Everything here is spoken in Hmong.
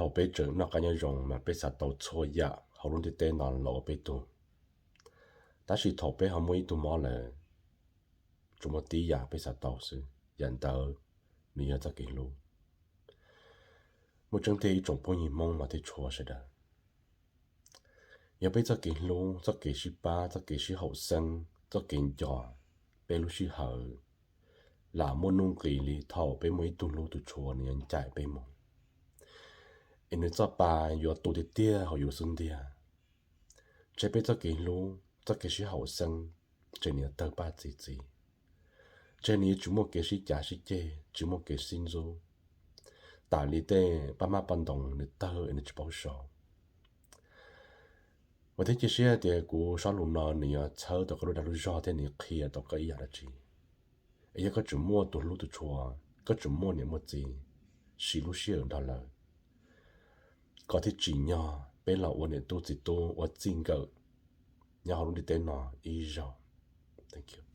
Thaum peb tseem noj qab nyob zoo mas peb xav tau txhua yam hauv lub ntiaj teb no los ua peb tug. Tab sis thaum peb ho muaj ib tug mob lawm, tsuas muaj tib yam peb xav tau xwb, yam ntawd nws yog txoj kev hlub. Muaj tseeb tiag ib tsoom phooj ywg Hmoob mas thiab txhua sawv daws, yog peb txoj kev hlub, txoj kev sib pab, txoj kev sib haum xeeb, txoj kev nco peb lub sij hawm, lam muaj nuj nqis li thaum peb muaj ib tug hlub tus tshua nws yuav ncaim peb mus, es nws txoj pa yuav tu tiag tiag hauv yus xub ntiag. Ntshe peb txoj kev hlub, txoj kev sib haum xeeb, ntshe nws yuav tawg paj txi txiv, ntshe nws yuav tsis muaj kev sib cav sib ceg, tsis muaj kev sib ntxub, tam li tej paj maj paj ntoos nws tawg es nws tsis paub so. Ua thiab cia siab tias kuv zaj lus no nws yuav txhawb tau koj lub dag lub zog thiab nws qhia tau koj ib yam dab tsi. Es yog koj tseem muaj tus hlub tus tshua, koj tseem muaj niam muaj txiv, siv lub sij hawm nrog lawv, kom thiaj tsim nyog peb los ua niam tub txiv tub ua txij nkawm nyob hauv lub ntiaj teb no ib zaug. Thank you.